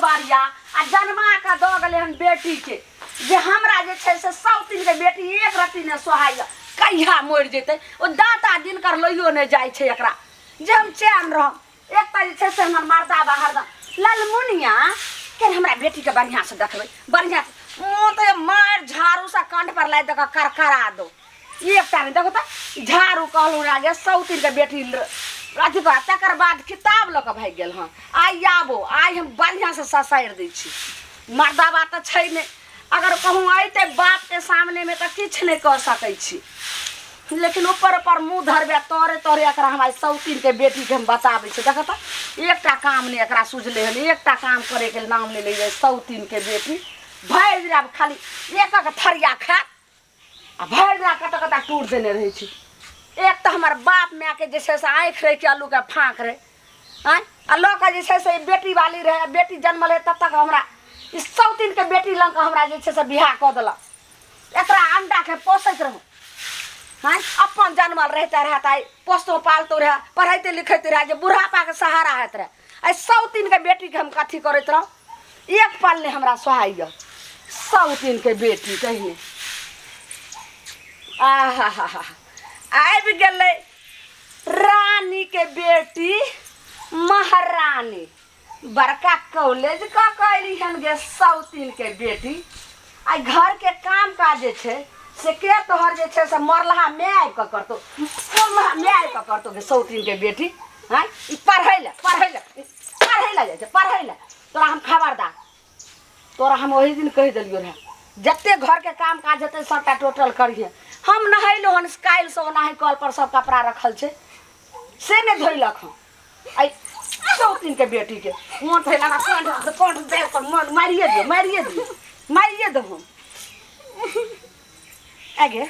फुलबरिया आ जन्मा कऽ दऽ गेलै हन बेटीके जे हमरा जे छै से सौतिनके बेटी एक रत्ती नहि सोहाइए कहिया मरि जेतै ओ दाता दिनकर लैयो नहि जाइ छै एकरा जे हम चैन रहब एकटा जे छै से हमर मर्दा हरदम ललमुनिया के हमरा बेटीके बढ़िआँसँ देखबै बढ़िआँसँ मुँह तऽ मारि झाड़ूसँ कंठ पर लादि दऽ कऽ करकरा दो एकटा नहि देखो तऽ झाड़ू कहलहुँ राजे सौतिनके बेटी अथी कर तकर बाद किताब लऽ कऽ भागि गेल हँ आइ आबो आइ हम बढ़िआँसँ ससारि दै छी मर्दाबा तऽ छै नहि अगर कहूँ अयतै बापके सामनेमे तऽ किछु नहि कऽ सकै छी लेकिन ऊपर ऊपर मुँह धरबै तोरे तोरे एकरा हम आइ सौतिनके बेटीके हम बताबै छी देखऽ तऽ एकटा काम नहि एकरा सुझलै हन एकटा काम करैके नाम नहि लै सौतिनके बेटी भरि दिन आब खाली एक एक थरिया खायत आ भरि दिना कतऽ कतऽ टूट देने रहै छै एक तऽ हमर बाप मायके जे छै से आँखि रहै कि आलूके फाँक रहै आँय आ लऽ कऽ जे छै से बेटी वाली रहै बेटी जन्मल रहै तब तक हमरा ई सौतिनके बेटी लग कऽ हमरा जे छै से बियाह कऽ देलक एकरा अंडाके पोसैत रहू आँय अपन जन्मल रहिते रहए तऽ आइ पोसतो पालतो रहए पढ़ैते लिखैते रहए जे बुढ़ापाके सहारा होइत रहए आइ सौतिनके बेटीके हम कथी करैत रहूँ एक पल नहि हमरा सोहाइए सौतिनके बेटी कहिने आहा हा हा आबि गेलै रानीके बेटी महारानी बड़का कॉलेज कऽ कऽ अयली हन गे सौतिनके बेटी आइ घरके काम काज जे छै से के तोहर जे छै से मरलहा माय आबि कऽ करतौ मरलहा माय आबि कऽ करतौ गे सौतिनके बेटी आँय ई पढ़ै लए पढ़ै लए पढ़ै लए जाइ छै पढ़ै लए तोरा हम खबरदार तोरा हम ओही दिन कहि देलियौ रहए जते घरके काम काज हेतै सभटा टोटल करिहे हम नहेलहुँ हन काल्हिसँ ओनाही कल पर सब कपड़ा रखल छै से नहि धोइलक हन आइ सौतिनके बेटीके मोन थैला कंठ कंठ देह पर मन मारिए दियौ मारिए दियौ मारिए दहो आगे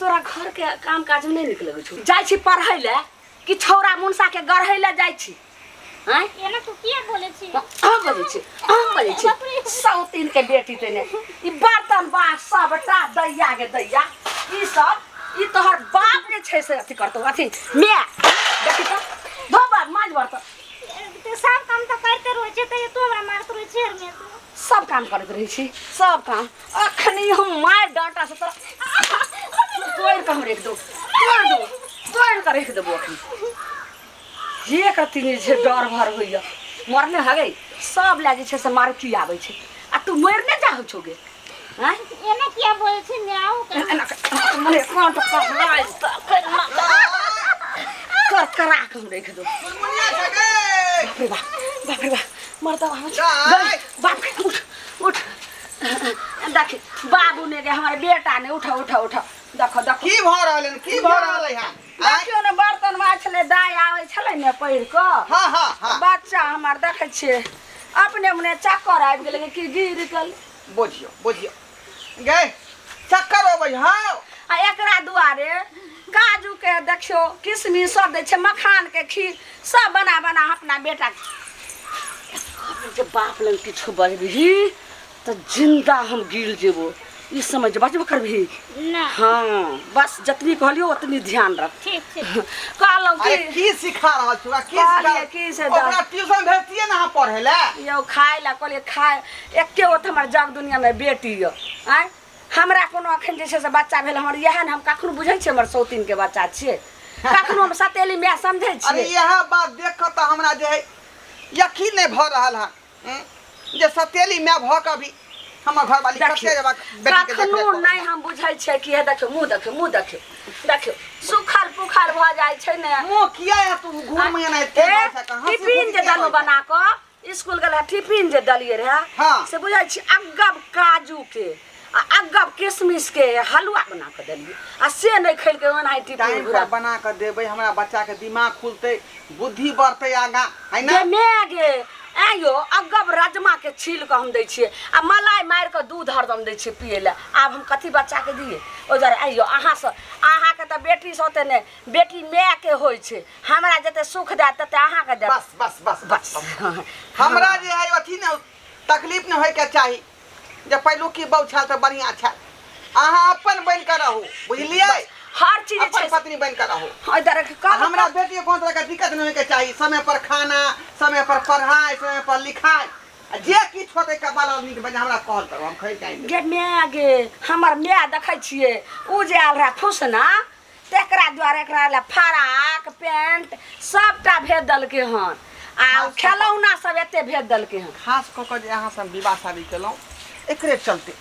तोरा घरके काम काजमे नहि नीक लगै छौ जाइ छी पढ़ै लए कि छौड़ा मुनसाके गढ़ै लए जाइ छी आँय एना तू किया बोले छी अहाँ बजै छी अहाँ बजै छी सौतिनके बेटी तेने ई बर्तन बास सबटा दैया गे दैया ई सब ई तोहर बाप जे छै से अथी करतौ अथी माय देखी तऽ धो बाप माँज बर्तन तऽ सब काम तऽ करते रहै छै तैयो तू हमरा मारत रहै छै हरमे सब काम करैत रहै छी सब काम अखनी हम मारि डाँटा से तोरा तोड़ि कऽ हम राखि देबौ तोड़ि देबौ तोड़ि कऽ राखि देबौ अखनी एक रत्ती नहि छै डर भर होइए मरने हगे सब लए जे छै से मारकी आबै छै आ तू मरि नहि जाहु छौ गे आँय एना किया बोले छी म्याऊ कर एना मने कांट पकड़ाय कर करा के हम राखि दो मुनिया छै गे बाप रे बाप बाप रे बाप मरता बाप दाइ। बाप रे, उठ उठ देखी बाबू ने गे हमर बेटा ने उठ उठ उठ देखो देखो की भऽ रहल है की भऽ रहल है आँय? देखियौ ने बर्तन माज छलै दाइ आबै छलै ने पढ़ि कऽ हाँ हाँ हाँ बच्चा हमर देखै छियै अपने मने चक्कर आबि गेलै कि गिर गेल बुझियौ बुझियौ गे चक्कर अबै हौ आ एकरा दुआरे काजूके देखियौ किशमिश सब दै छै मखानके खीर सब बना बना अपना बेटा जे बाप लग किछु बजबही तऽ जिन्दा हम गिर जेबो ई समझ बचबो करबही ना हाँ बस जतनी कहलियो ओतनी ध्यान रख ठीक छै कहलहुँ अरे कि की सिखा रहल छी ओकरा की सिखा कहलियै की से ओकरा ट्यूशन भेजतियै ने अहाँ पढ़ै लए यौ खाय लए कहलियै खाय एके गो तऽ हमर जग दुनियामे बेटी यऽ आँय हमरा कोनो अखन जे छै से बच्चा भेल हमर इएह ने हम कखनो बुझै छियै हमर सौतीनके बच्चा छियै कखनो हम सतेली माय समझै अरे छियै इएह बात देख कऽ तऽ हमरा जे है यकीन नहि भऽ रहल हँ जे सतेली माय भऽ कऽ भी हमर घरवाली देखियौ कते जबाक बेटीके कखनो देखरेख नहि हम बुझै छियै कि हे देखियौ मुँह देखियौ मुँह देखियौ देखियौ सुखल पुखल भऽ जाइ छै ने मुँह किया है तू घूम में नहीं ए, टिफिन जे देलहुँ बना कऽ स्कूल गेल टिफिन जे देलियै रहए हाँ। से बुझै छी अगब काजूके आ अगब किशमिशके हलुआ बना कऽ देलियै आ से नहि खेलकै ओनाही टिफिन टाइम घुरा पर बना कऽ देबै हमरा बच्चा के दिमाग खुलतै बुद्धि बढ़तै आगाँ है ना गे my गे ऐं यौ अगब राजमा के छील कऽ हम दै छियै आ मलाई मारि कऽ दूध हरदम दै छियै पियै लए आब हम कथी बच्चाके दियै ओहि दुआरे ऐं यौ अहाँसँ अहाँके तऽ बेटी से ओते नहि बेटी मायके होइ छै हमरा जते सुख देत तते अहाँके देत बस बस बस बस हमरा जे है अथी ने तकलीफ नहि होइके चाही जे पहिलुकी बहु छल तऽ बढ़िआँ छल अहाँ अपन बनि कऽ रहू बुझलियै हर चीज जे अपन छै पत्नी बनि कऽ रहू। हाँ, इधर आ हमरा बेटी के कोनो तरह के दिक्कत नहि होइके चाही, समय पर खाना, समय पर पढ़ाइ, समय पर लिखाइ, आ जे किछु होतै कपाल नीक बजा हमरा कहल करू, हम खरीद के आनि देब। गे माय गे, हमर माय देखै छियै ओ जे आयल रहए फुसना, तेकरा द्वारा एकरा लए फराक पेंट सबटा भेज देलकै हन, आ खास कऽ कऽ- खेलौना सब एते भेज देलकै हन। खास कऽ कऽ जे अहाँसँ हम विवाह शादी केलहुँ एकरे चलते,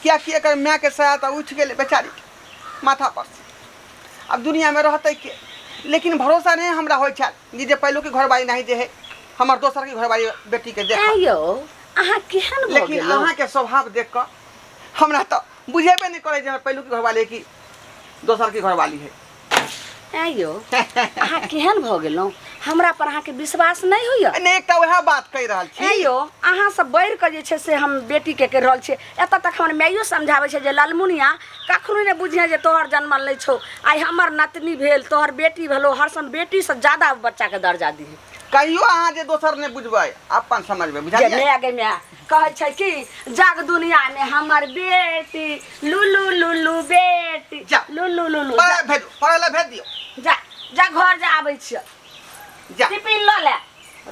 किएकि एकर मायके साया तऽ उठि गेलै बेचारीके माथा पर से, आब दुनियामे रहतै के? लेकिन भरोसा नहि हमरा होइ छल जे पहिलुकी घरवाली नहीं जे है हमर दोसर की घरवाली बेटीके देख। ऐं यौ, अहाँ केहन भऽ लेकिन गेलहुँ? अहाँके स्वभाव देख कऽ हमरा तऽ बुझेबे नहि करै जे हमर पहिलुकी घरवाली है कि दोसर की घरवाली है। ऐं यौ, अहाँ केहन भऽ गेलहुँ? हमरा पर अहाँके विश्वास नहि होइए? नहि, एकटा वएह बात कहि रहल छी। ऐं यौ, अहाँ सब बढ़ि कऽ जे छै से हम बेटीके कहि रहल छियै। एतऽ तक हमर माइयो समझाबै छै जे ललमुनिया कखनो नहि बुझिहे जे तोहर जनमल नहि छौ, आइ हमर नतनी भेल, तोहर बेटी भेलौ, हरसम बेटीसँ ज्यादा बच्चाके दर्जा दिहे। कहियो अहाँ जे दोसर नहि बुझबै, अपन समझबै, जे बुझलियै? माय गे माय, कहै छै कि जग दुनियामे हमर बेटी लुलु लुलु बेटी जा। लुलु लुलु। पढ़ै भेजू, पढ़ै लए भेज दियौ। जा जा, घर जा, आबै छियै। जा। टिफिन लऽ ले,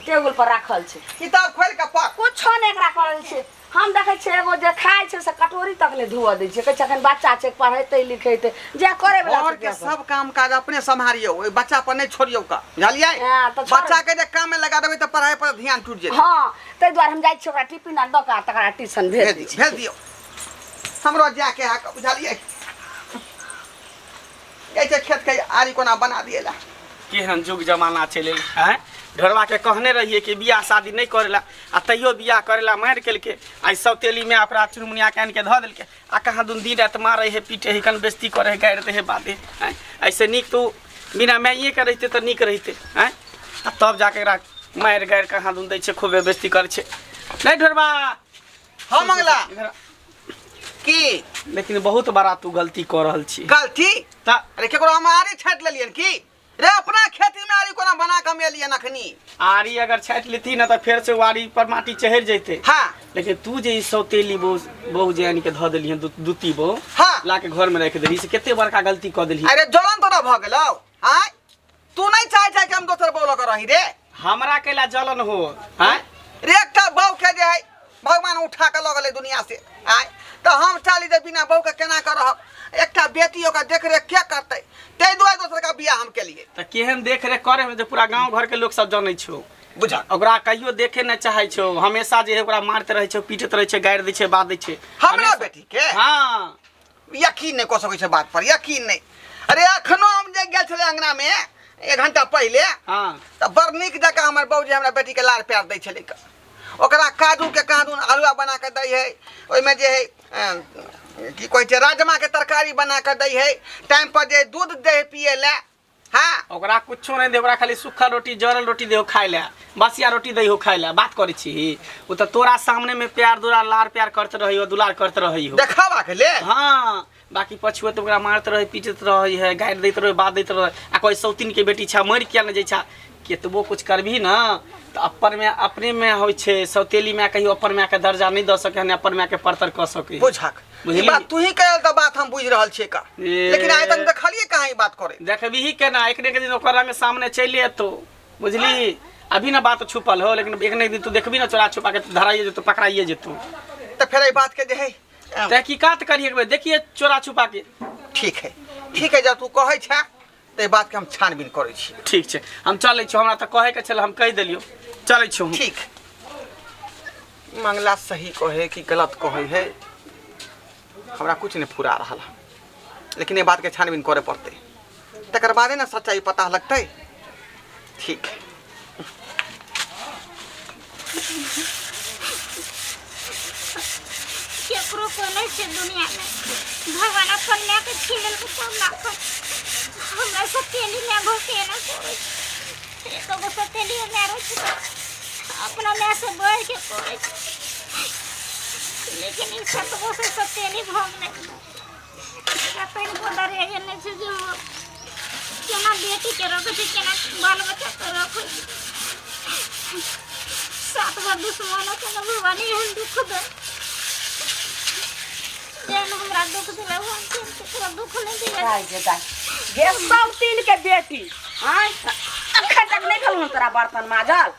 टेबुल पर राखल छै। किताब खोलि कऽ पढ़। कुछो नहि एकरा करल छै। हम देखै छियै एगो जे खाइ छै से कटोरी तक नहि धोअ दै छै, कहै छै एखन बच्चा छै, पढ़ेतै लिखेतै जे करे वला घर के सब काम काज अपने सम्हारियौ, ओहि बच्चा पर नहि छोड़ियौ का, बुझलियै? हँ, तऽ छोड़- बच्चा के जे काम में लगा देबै तऽ पढ़ाई पर ध्यान टूट जेतै। हँ, ताहि दुआरे हम जाइ छियै ओकरा टिफिन आर दऽ कऽ आ तकरा ट्यूशन भेज भेज दै दियौ, छियै। भेज दियौ, हमरो जाके है, बुझलियै? जाइ छै खेत के आरी कोना बना दिए ला। केहन जुग जमाना चलि एलै आँय। ढोरबाके कहने रहियै कि बियाह शादी नहि करै लए, आ तैयो बियाह करै लए मारि केलकै। आइ सौतेलीमे ओकरा चुनमुनियाके आनिके धऽ देलकै, आ कहाँ दुन दिन राति मारै है, पीटै है, कन बेइज्जती करै है, गारि दै है, बाधे आँय। एहिसँ नीक तऽ बिना माइएके रहितै तऽ नीक रहितै आँय। आ तब जाके एकरा मारि गारि कहाँ दुन दै छै, खूबे बेइज्जती करै छै। नहि ढोरबा। हाँ मंगला। इधर आ। की? लेकिन बहुत बड़ा तू गलती कऽ रहल छी। गलती? तऽ अरे केकरो हम आरी छाटि लेलियन की रे? अपना खेती में आरी कोना बना कऽ हम एलियन अखनी। आरी अगर छाटि लेती ने तऽ फेर से ओ आरी पर माटी चढ़ि जैते। हाँ। लेकिन तू जे ई सौतेली बहू बहू जे आनि के धऽ देलिहन, दूती बहू, हाँ। ला के घर में राखि देलही, से कते बड़का गलती कऽ देलही। अरे जलन तोरा भऽ गेलौ? आँय, तू नहीं चाहे छै कि हम दोसर बहू लऽ कऽ रही रे? हमरा कैला जलन हो? आँय रे, एकटा बहू के जे है भगवान उठा कऽ लऽ गेलै दुनिया से, आँय, तऽ हम चाली जे बिना बहू के केना कऽ रहब? एकटा बेटी, ओकर देखरेख के करतै? ताहि दुआरे दोसर का बियाह हम केलियै। तऽ केहन देखरेख करे में जे पूरा गाँव घर के लोक सब जनै छौ। बुझल। ओकरा कहियो देखे नहि चाहै छौ, हमेशा जे है ओकरा मारते रहै छौ, पीटैत रहै छै, गारि दै छै, बात दै छै। हमरा हमेशा- बेटी के? हाँ। यकीन नहि कऽ सकै छै बात पर, यकीन नहि। अरे एखनो हम जे गेल छलै अंगना में एक घंटा पहिले, हाँ, तऽ बड़ नीक जकाँ हमर बाबूजी हमरा बेटीके लाड़ प्यार दै छलै। ओकरा काजूके कादुन हलुआ बना कऽ दै है, ओहिमे जे है की कहै छै, राजमाके तरकारी बना कऽ दै है, टाइम पर जे दूध दै है पियै लए। हाँ। ओकरा कुछो नहि दे, ओकरा खाली सुखल रोटी, जरल रोटी देहो खाय लए, बसिया रोटी दैहो खाय लए। बात करै छी, ओ तऽ तोरा सामने में प्यार दुलार लाड़ प्यार करते रही हो, दुलार करते रही हो। देखावा के ले। हाँ, बाकी पछुए तऽ ओकरा मारते रहे, पीटैत रहे है, गारि दैत रहे, बात दैत रहे, आ कोई सौतीन के बेटी छा, मरि किया नहि जाइ छा? केतबो कुछ करबही ने तऽ अपन में अपने में होइ छै। सौतेली माय कहियो अपन माय के दर्जा नहि दऽ सकै, नहि अपन माय के परतर कऽ सकै। बुझक ई बुझली? बात तू ही कहल तऽ बात हम बुझि रहल छियै का, ए। लेकिन आइ तक देखलियै कहाँ ई बात करे। देखबही केना? एक ने एक दिन ओकर रंग सामने चलि एतौ, बुझली? अभी ना बात छुपल हो, लेकिन एक ने एक दिन तू देखबी ना, चोरा छुपा के धराइए जेतौ, पकड़ाइए जेतौ। तऽ फेर एहि बात के जे है तहकीकात करिए एक बेर, देखिए चोरा छुपा के। ठीक है, ठीक है, जब तू कहै छै तऽ एहि बात के हम छानबीन करै छी। ठीक छै, हम चलै छी। हमरा तऽ कहैके छल, हम कहि देलियौ, चलै छी हम। ठीक। मंगला सही कहे कि गलत कहे है, हमरा कुछ नहीं फुरा रहा है, लेकिन ये बात के छानबीन करे पड़ते, तकर बादे ना सच्चाई पता लगतै। ठीक है। केकरो कोई नहीं छै दुनिया में, भगवान अपन माय के छीन लेलकै सब माखन। हमरा सतेली माय भऽ के एना करै छै। एको गो सतेली माय रहै छै तऽ अपना माय से बढ़ि के करै छै, लेकिन ई सतगो से सतेली भऽ गेलै। एकरा तनिको डरे नहि छै जे ओ केना बेटीके रखै छै, केना बाल बच्चाके रखै छै। सात गो दुश्मनोके ने भगवान एहन दुख दे। जेहन हमरा दुख भेलै ओहन केकरो दुख नहि दिअ। दाइ गे दाइ गे, सौतीन के बेटी, आँय, अखन तक नहि भेल हन तोरा बर्तन माजल?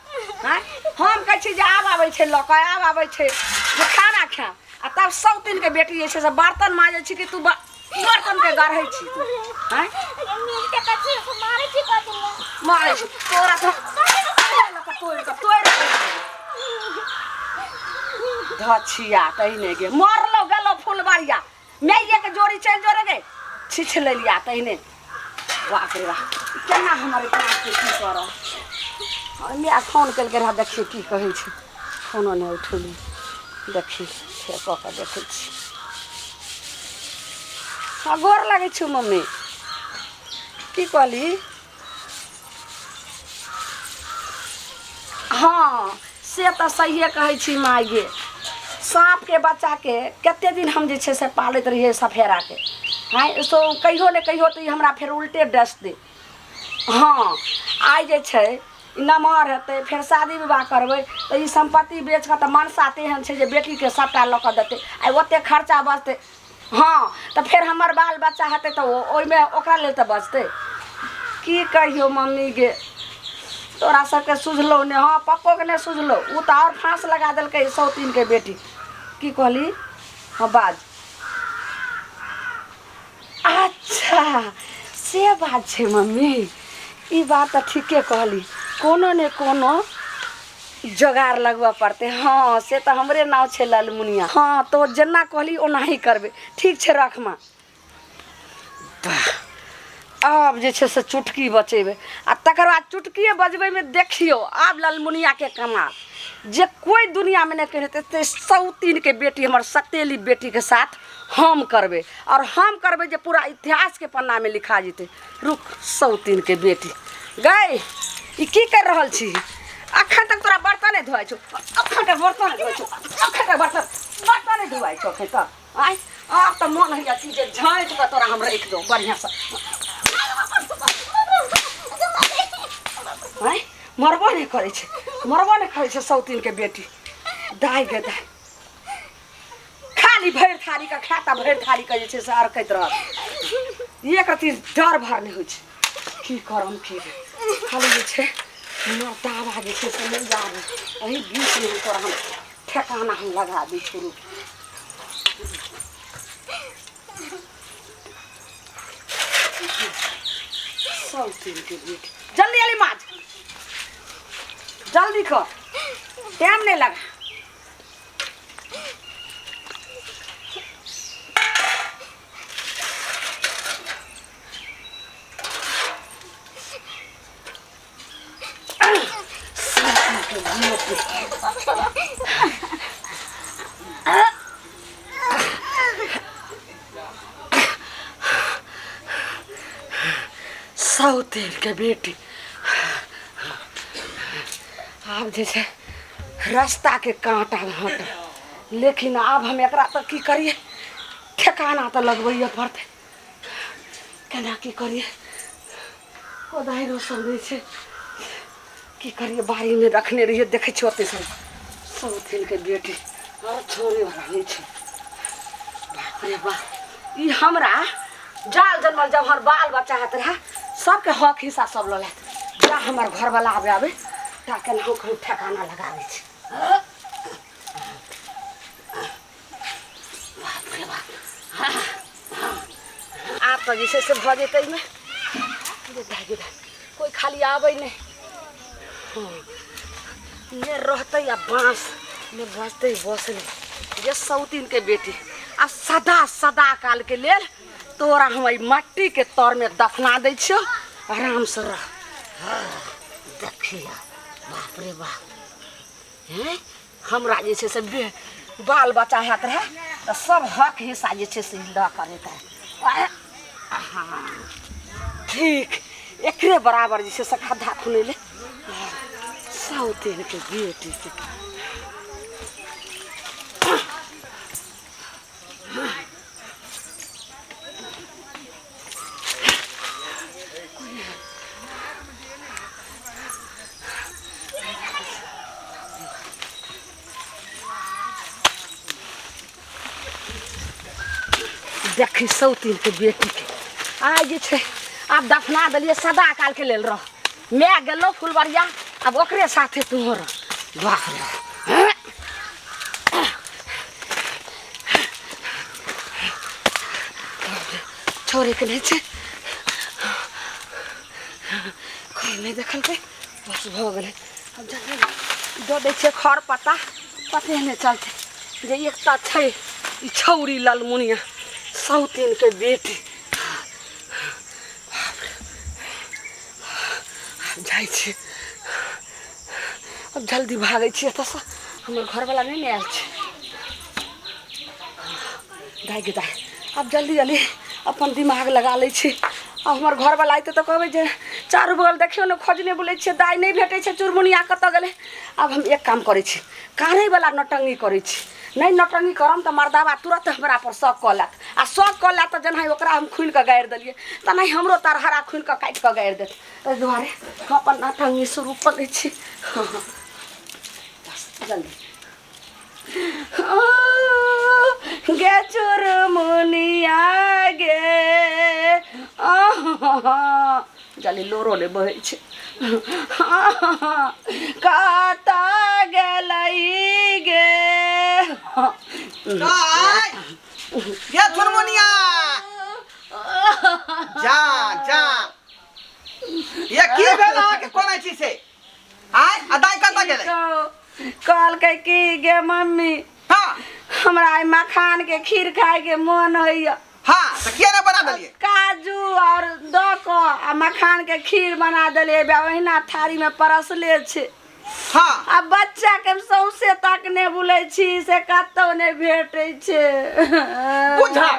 आँय, हम कहै छी जे आब आबै छै लऽ कऽ, आब आबै छै जे खाना खायब, आ तब सौतीन के बेटी जे छै से बर्तन माजै छी कि तू बर्तन के गढ़ै छी तू? आँय, मिलके कथी मारै छी? कथी मारै छी तोरा? तऽ लऽ कऽ तोड़ि कऽ तोड़ि धछिया तहिने गे, मरलो गेलो फुलबारिया, माइये के जोड़ी चलि जोड़े गे, छिछ लेलिया तहिने। बाप रे बाप, केना हमर के की करब? माय फोन केलकै रहए, देखियै की कहै छै। फोनो नहि उठेली। देखी, फेर कऽ कऽ देखै छी। हँ, गोर लगै छौ मम्मी। की कहली? हँ, से तऽ सहिए कहै छी माय गे। साँपके बच्चाके कते दिन हम जे छै से पालैत रहियै सफेराके। आँय, सो कहियो ने कहियो तऽ ई हमरा फेर उल्टे डसतै। हँ, आइ जे छै ई नमहर हेतै, फेर शादी विवाह करबै तऽ ई सम्पत्ति बेच कऽ, तऽ मनसा तेहन छै जे बेटीके सभटा लऽ कऽ देतै। आइ ओतेक खर्चा बचतै। हँ, तऽ फेर हमर बाल बच्चा हेतै तऽ ओहिमे ओकरा लेल तऽ बचतै। की कहियौ मम्मी गे, तोरा सबके सुझलौ नहि। हँ, पप्पोके नहि सुझलौ, ओ तऽ आओर फाँस लगा देलकै सौतीनके बेटी। की कहली? हँ, बाज। अच्छा, से बात छै मम्मी, ई बात तऽ ठीके कहली, कोनो ने कोनो जोगाड़ लगबऽ पड़तै। हँ, से तऽ हमरे नाम छै ललमुनिया। हँ, तो जेना कहली ओनाही करबै। ठीक छै, रख माँ। वाह, आब जे छै से चुटकी बचेबै आ तकर बाद चुटकिए बजबैमे देखियौ आब ललमुनियाके कमाल, जे कोइ दुनियामे नहि केने हेतै, सौतीनके बेटी हमर सतेली बेटीके साथ हम करबै, आओर हम करबै जे पूरा इतिहासके पन्नामे लिखा जेतै। रुक, सौतीनके बेटी गै, ई की करि रहल छी? अखन तक तोरा बर्तन नहि धोआइ छौ? अखन तक बर्तन नहि धोआइ छौ? अखन तक बर्तन नहि धोआइ छौ अखन तक? आँय, आब तऽ मोन होइए कि जे झाँटि कऽ तोरा हम राखि दौ बढ़िआँसँ। आँय, मरबो नहि करै छै, मरबो नहि करै छै सौतीनके बेटी। दाइ गे दाइ, खाली भरि थारीके खायत आ भरि थारीके जे छै से अरकैत रहत। एक रत्ती डर भर नहि होइ छै। की करम की नहि, खाली जे छै मर्दाबा जे छै से नहि आबै। एहि बीचमे हम तोरा हम ठेकाना हम लगा दै छी, रुक। सौतीनके बेटी, जल्दी अली माछ, जल्दी कर, टाइम नहि लगा। सौतेलके बेटी, आब जे छै रास्ताके काँटा हटल, लेकिन आब हम एकरा तऽ की करियै? ठेकाना तऽ लगबैए पड़तै। केना की करियै? कोदारिओ सब नहि छै। की करियै? बाड़ीमे रखने रहियै, देखै छियै ओतै सब। सौतिनके बेटी आओर छोड़ैवला नहि छै। बाप रे बाप, ई हमरा जाल जनमल जब हमर बाल बच्चा हेत रहए, सबके हक हिस्सा सब लऽ लेत। जा, हमर घरवला आबे आबे ता केनाहु कहीं ठेकाना लगा दै छै। बाप रे बाप, आब तऽ जे छै से भऽ जेतै एहिमे। कोइ खाली आबै नहि। हँ, ने रहतै आ बाँस ने बचतै बसले। जे सौतीनके बेटी, आ सदा सदा कालके लेल तोरा हम एहि मट्टीके तरमे दफना दै छियौ, आरामसँ रह। हँ, देखिया, बाप रे बाप। हैं, हमरा जे छै से बे बाल बच्चा हैत रहए तऽ सब हक हिस्सा जे छै से लऽ कऽ रहै। हँ, ठीक एकरे बराबर जे छै से खद्धा खुनेलै सौतीनके बेटीके। देखी सौतीनके बेटीके आइ जे छै आब दफना देलियै सदा कालके लेल रह माय गेलौ फुलबरिया आब ओकरे साथे तूहो रह बाप रे छोड़ैके नहि छै कोइ नहि देखलकै बस भऽ गेलै आब जल्दी दऽ दै छियै खर पत्ता पते नहि चलतै जे एकटा छै ई छौरी ललमुनिया सौतीनके बेटी आब जाइ छी आब जल्दी भागै छी एतऽसँ हमर घरवला नहि ने आयल छै दाइ गे दाइ आब जल्दी जल्दी अपन दिमाग लगा लै छी आब हमर घरवला अयतै तऽ कहबै जे चारू बगल देखियौ ने खोजने बुलै छियै दाइ नहि भेटै छै चुरमुनिया कतऽ गेलै आब हम एक काम करै छी कानैवला नौटंकी करै छी नहि नौटंकी करम तऽ मरदाबा तुरत हमरा पर शक कऽ लेत आ शक कऽ लेत तऽ जेनाहि ओकरा हम खुनि कऽ गारि देलियै तेनाहि हमरो तरहरा खुनि कऽ काटि कऽ गारि देत एहि दुआरे हम अपन नौटंकी शुरू कऽ लै छी बस जल्दी गे चुरमुनिया गे जल्दी लोरो नहि बहै छै कतऽ गेलै गे दाइ गे चुनमुनिया जा जा ये की भेल अहाँके कोना छी से आय आ दाइ कतऽ गेलै कहलकै की गे मम्मी हाँ हमरा आइ मखान के खीर खाय के मोन होइया हाँ तऽ किया नहि बना देलियै काजू और दऽ कऽ आ मखान के खीर बना देलियै बे ओहिना थारी में परसले छै हाँ आ बच्चा के हम सौंसे तक नहि बुलै छी से कतौ नहि भेटै छै बुझा।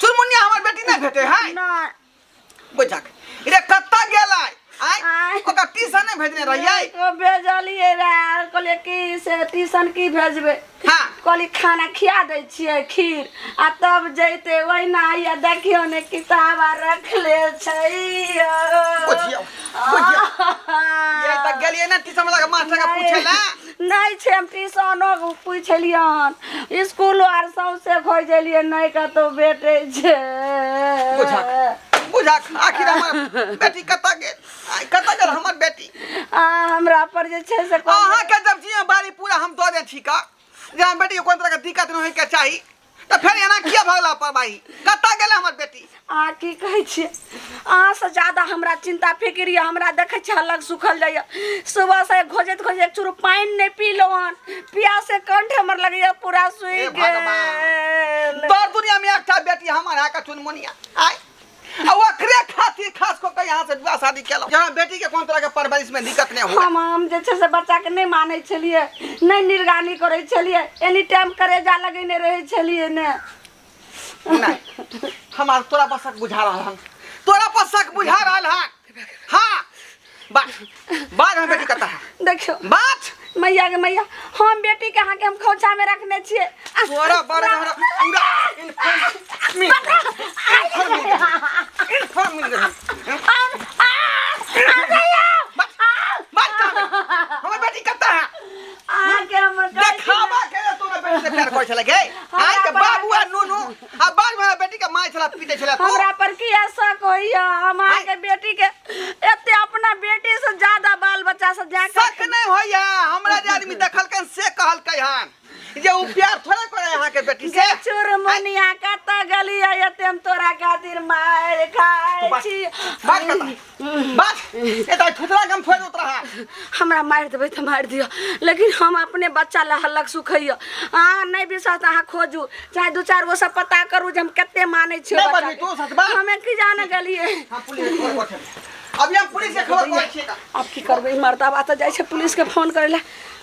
चुनमुनिया हमर बेटी नहि भेटै है नहि बुझक रे कतऽ गेलै आय आँय। ओकरा ट्यूशन नहि भेजने रहियै ओ भेजलियै रहे कहलियै की से ट्यूशन की भेजबै हाँ कहली खाना खिया दै छियै खीर आ तब जैते ओहिना आइया देखियौ ने किताब आर रखले छै बुझियौ बुझियौ ये तऽ गेलियै ने ट्यूशन वाला के मास्टर के पूछे ला नहि छै हम ट्यूशनो पुछलियै हन इसकुलो आर सौंसे खोजलियै नहि कतहु भेटै छै बुझक बुझक आखिर हमर बेटी कतऽ गेल आइ कतऽ गेल हमर बेटी आ हमरा पर जे छै से अहाँ के जब जिम्मेवारी पूरा हम दऽ दे छी का जे हम बेटी के कोन तरह के दिक्कत नहि होय के चाही तऽ फेर एना किया भऽ गेल लापरवाही कतऽ गेलै हमर बेटी अहाँ की कहै छियै अहाँसँ ज्यादा हमरा चिन्ता फिक्र यऽ हमरा देखै छियै हल्लक सुखल जाइए सुबहसँ खोजैत खोजैत एक चूरू पानि नहि पीलहुँ हन पियासे कंठ हमर लगैए पूरा हे सूखि भगवान। गेल तोर दुनिया में एकटा बेटी हमर है का चुनमुनिया आय आ ओकरे खातिर खास कऽ के यहाँ से विवाह शादी केलहुँ यहाँ बेटी के कोन तरह के परवरिश में दिक्कत नहीं हुआ हम जे छै से बच्चाके नहि मानै छलियै नहि निगरानी करै छलियै एनी टाइम करेजा लगेने रहै छलियै ने नहीं हमार तोरा पर शक बुझा रहल हन तोरा पर शक बुझा रहल हन हाँ बात बात हम बेटी कता है देखियौ बात मैया के मैया हम बेटी के अहाँके हम खोंछा में रखने छियै तोरा बड़ हमरा पूरा इन्फॉर्म मिल इन्फॉर्म मिल गेल इन्फॉर्म मिल गेल बात बात कहाँ गेल? हमर बेटी कता है अहाँके हम कहै छी ने, देखावा के तोरा बेटी से प्यार करै छलै गे आइ के बाबू आ नुनू आ बाद में हमरा बेटी के माय छला पीटे छला तू हमरा पर की शक होइया हम अहाँके बेटी के एते अपना बेटी से ज्यादा बाल बच्चा से जाके शक नहीं होइया हमरा जे आदमी देखलकन से कहलकै हन जे उ प्यार थोड़े करे अहाँके बेटी से चुरमुनिया कतऽ गेलियै एते हम तोरा खातिर मारि खाइ बात- छी बात कतऽ बात ए तऽ थुथरा के हम फोड़ उतरा है हमरा मारि देबै तऽ मारि दिअ लेकिन हम अपने बच्चा लए हल्लक सुखैया अहाँ नहि विश्वास तऽ अहाँ खोजू चाहे दू चारि गो से पता करू जे हम कते मानै छियै नहि बच्चा बजबी, के। तू सच बात। हमे की जाने गेलियै हम पुलिस के खबर करै अभी हम पुलिस के खबर करै छियै तऽ। आब की करबै मर्दाबा तऽ जाइ छै पुलिसके फोन करै लए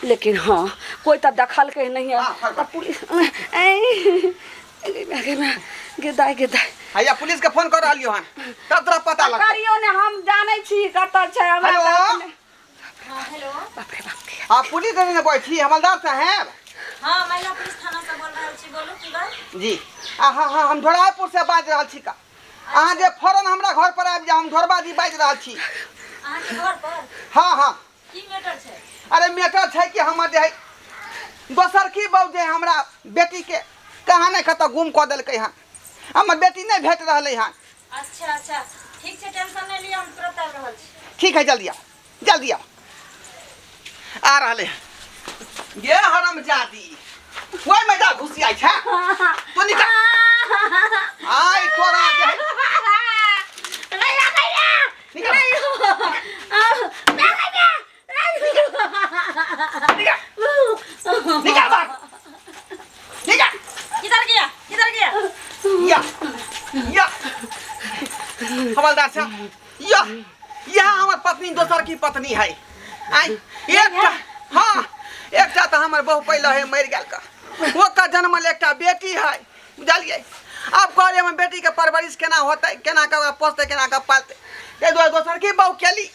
लेकिन हँ कोइ तऽ देखलकै नहि हाँ, तऽ पुलिस ऐ गे गे गे दाइ गे दाइ हैया पुलिस के फोन कर रहलियो हन तब तोरा पता लगतौ करियौ ने हम जानै छी कतऽ छै हमरा हेलो? तऽ अपने- हाँ हेलो बाप रे बाप के आ पुलिस ने बोलै छी हवलदार साहेब हाँ महिला पुलिस थाना से बोल रहल छी बोलू की बात जी आ हाँ हाँ हम ढोरापुर से बाजि रहल छी का अहाँ जे फौरन हमरा घर पर आबि जाउ हम ढोरबा जी बाजि रहल छी अहाँके घर पर हाँ हाँ की मैटर छै अरे मैटर छै कि हमर जे है दोसर की बहू जे हमरा बेटीके कहाँ ने कतऽ गुम कऽ देलकै हन हमर बेटी नहि भेट रहलै हन। अच्छा अच्छा, ठीक छै, टेंशन नहि लिअ, हम तुरंत आबि रहल छी। ठीक है, जल्दी आओ, जल्दी आओ। आ रहलै हन। गे हरामजादी, ओहिमे जा घुसियाइ छै तू, निकल। आइ तोरा जे निकल, निकल, निकल बाहर, निकल। किधर गया, किधर गया? या या हवलदार साहब, या यह हमर पत्नी, दोसर की पत्नी है। आइ एकटा, हाँ, एकटा तऽ हमर बहु पहिले है, मरि गेल का, ओकर जन्मल एकटा बेटी है, बुझलियै? आब कहलियै हमर बेटीके परवरिश केना होतै, केना कऽ ओकरा पोसतै, केना कऽ पालतै, ताहि दुआरे दोसर की बहु केली।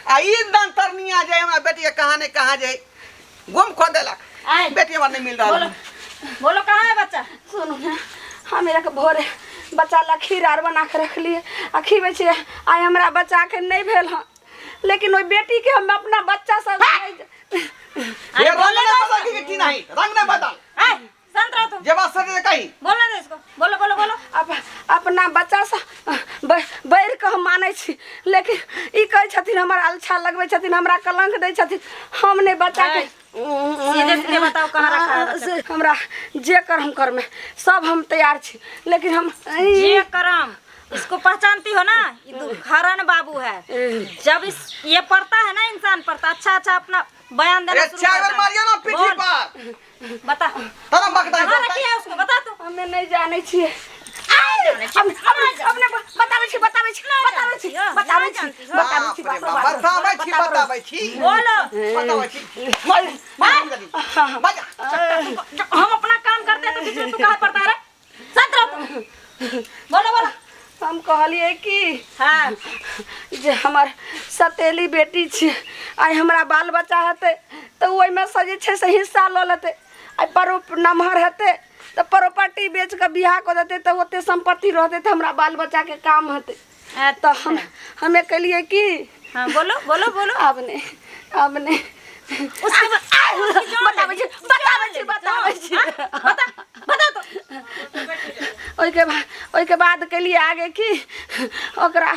आ ई दंतरनिया जे हमरा बेटीके कहाँ ने कहाँ जे गुम कऽ देलक। आइ बेटी हमरा नहि मिल रहल। बोलो, बोलो, कहाँ है बच्चा? सुनू ने, हम एक भोरे बच्चा ला खीर आर बना के रखलियै आ खीबै छियै। आइ हमरा बच्चाके नहि भेल हन, लेकिन ओहि बेटीके हम अपना बच्चा सब ये रंग नहीं बदल की नहीं, रंग नहीं बदल। आइ शांत रहो तुम। जे बात सच है कही। बोलना दे इसको, बोलो बोलो बोलो। अपना बच्चासँ बढ़ि कऽ हम मानै छी, लेकिन ई कहै छथिन, हमर अलछा लगबै छथिन, हमरा कलंक दै छथिन। हम नहि बच्चाके सीधे सीधे बताओ, कहाँ रखा है बच्चा? से हमरा जे करम करमे सब हम तैयार छी, लेकिन हम ये करम, इसको पहचानती हो ना? ये दुखहरण बाबू है। जब इस ये पड़ता है ना इंसान पर, तो अच्छा अच्छा अपना बयान देना अरे शुरू चाय करता है। मारियो ना पीठी बोल, पर। बता, तोरा बकदा। कहाँ रखी है उसको, बता तू। हमे नहि जानै छियै। अपने बताबै छी, बताबै छी, बताबै छी, बताबै छी, बताबै छी। बताबै छी, बताबै छी। बोलो। बताबै छी। मार मार जल्दी, बजा। जब हम अपना काम करते हैं तो बीच में तू कहाँ पड़ता है रे? शांत रहो तुम। बोलो बोलो। हम कहलियै कि हाँ जे हमर सतेली बेटी छै, आइ हमरा बाल बच्चा हेतै तऽ ओहिमे सँ जे छै से हिस्सा लऽ लेतै। आइ परो नमहर हेतै तऽ प्रॉपर्टी बेच कऽ बियाह कऽ देतै, तऽ ओते सम्पत्ति रहतै तऽ हमरा बाल बच्चाके काम हेतै। तऽ हम हमे केलियै कि हाँ, बोलो बोलो बोलो। आब नहि, आब नहि। बताबै छी, बताबै छी, बताबै छी। बता, बता तो। ओहिके बाद केलियै आगे कि ओकरा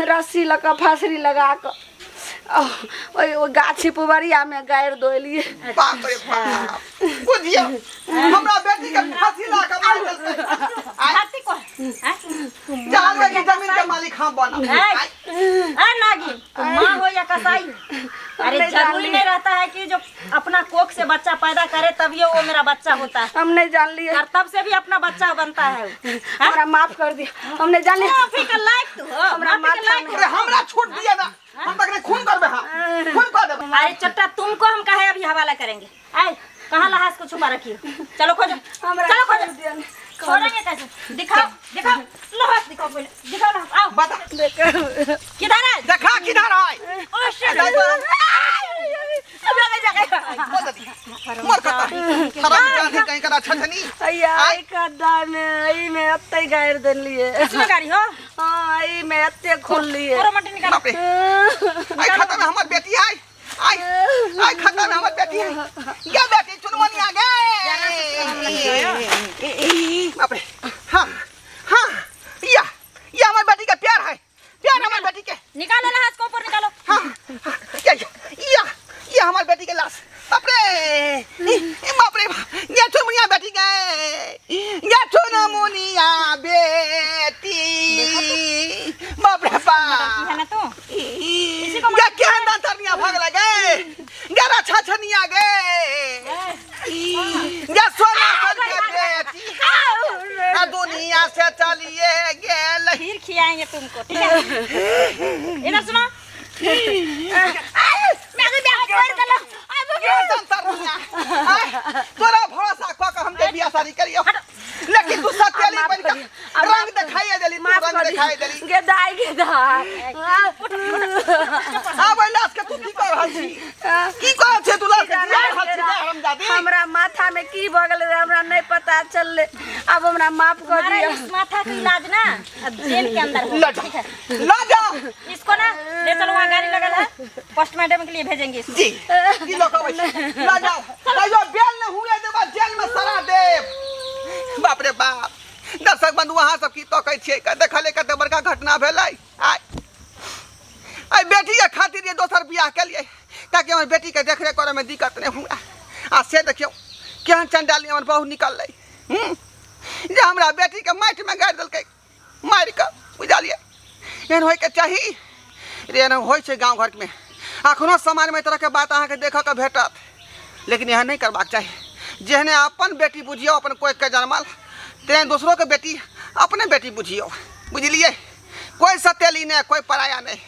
रस्सी लऽ कऽ फसरी लगा कऽ ओहि ओहि गाछी पुबरियामे गाड़ि दऽ एलियै। बाप रे बाप, बुझियौ हमरा बेटी के फांसी ला के मार देलकै। आइ धरती को हैं? जानबै कि जमीन के मालिक हम बनब। ए, ए नागिन, तुम माँ हो या कसाई हो? अरे नहीं जरूरी जानली। नहीं रहता है कि जो अपना कोख से बच्चा पैदा करे तभी वो मेरा बच्चा होता है। हम नहीं जानलियै। करतब से भी अपना बच्चा बनता है वो। हमरा माफ कर दिअ, हम नहीं जानलियै। माफी का लायक तू हो, हमरा माफी के माथा लायक में- अरे हमरा छूट दिया ना, हम तक खून करबे, हम खून कर देबै। अरे चट्टा, तुमको हम काहे अभी हवाला करेंगे? आए, कहाँ लहास को छुपा रखी हो? चलो खोजो। हमरा चलो छोड़ खोजो। दिअ ने। छोड़ेंगे कैसे? दिखाओ, दिखाओ लहास, दिखाओ पहले, दिखाओ लहास, आओ। बता। किधर है? देखा किधर है। Oh shit. मर कता हराम जानी कहीं करा छछनी। अय्या, एहि खड्डामे, एहिमे एते गाड़ि देलियै। इसमें गाड़ी हो? हँ, एहिमे एते खोललियै। पूरा मट्टी निकालो। बाप रे, आई खाता में हमर बेटी है, आई आई खाता में हमर बेटी है। गे बेटी चुनमुनिया गे, बाप रे। हाँ हाँ, या या हमर बेटी के प्यार है, प्यार हमर बेटी के। निकालो लहास को, ऊपर निकालो। हाँ हाँ, या या या हमार बेटी के लाश, बाप रे, ई, बाप रे बाप, ये चुनमुनिया बेटी गे, ये चुनमुनिया बेटी, बाप रे है बाप। ना तू? ये केहन दांतरनिया भाग लगे गरा छछनिया गे, ये सोना सन के बेटी आ दुनिया से चलिए गेल। खीर खिलाएंगे तुमको, ठीक है? इधर सुनो। ये दांतरनिया, आय, तोरा भरोसा कऽ के हम जे बियाह शादी करियो, लेकिन तू सतेली बन के रंग देखाइए देली तू, माफ रंग कर देखाइए देली। गे दाई, गे दाई। आब ओहि लाश के तू की कर रहल छी, की कर रहल छी तू लाश के जिया रहल छी गे हरामजादी? हमरा माथा में की भऽ गेलै रहे, हमरा नहीं पता चललै। अब हमरा माफ कर तुम्हारा दिअ। इस माथा का इलाज ना अब जेल के अंदर होगा, ल जा, ठीक है? ल जा। इसको ना ले चलो, वहाँ गाड़ी लगल है, पोस्टमार्टम के लिए भेजेंगे इसको। जी की लोग अबै छै, ल जाओ, कहियो बेल न हुए देबा, जेल में सड़ा देब। बाप रे बाप। दर्शक बंधु, अहाँ सबके बेटीके देखरेख करैमे दिक्कत नहि हुए। आ से देखियौ केहन चंडाली हमर बहू निकललै। जे हमरा बेटीके माटिमे गाड़ि देलकै मारि कऽ, बुझलियै? एहन होइके चाही रे? एहन होइ छै गाँव घरमे अखनो समाजमे एहि तरहके बात अहाँके देखऽके भेटत, लेकिन एहन नहि करबाक चाही। जेहने अपन बेटी बुझियौ, अपन कोखिके जनमल, तेहन दोसरोके बेटी अपने बेटी बुझियौ, बुझलियै? कोइ सतेली नहि, कोइ पराया नहि।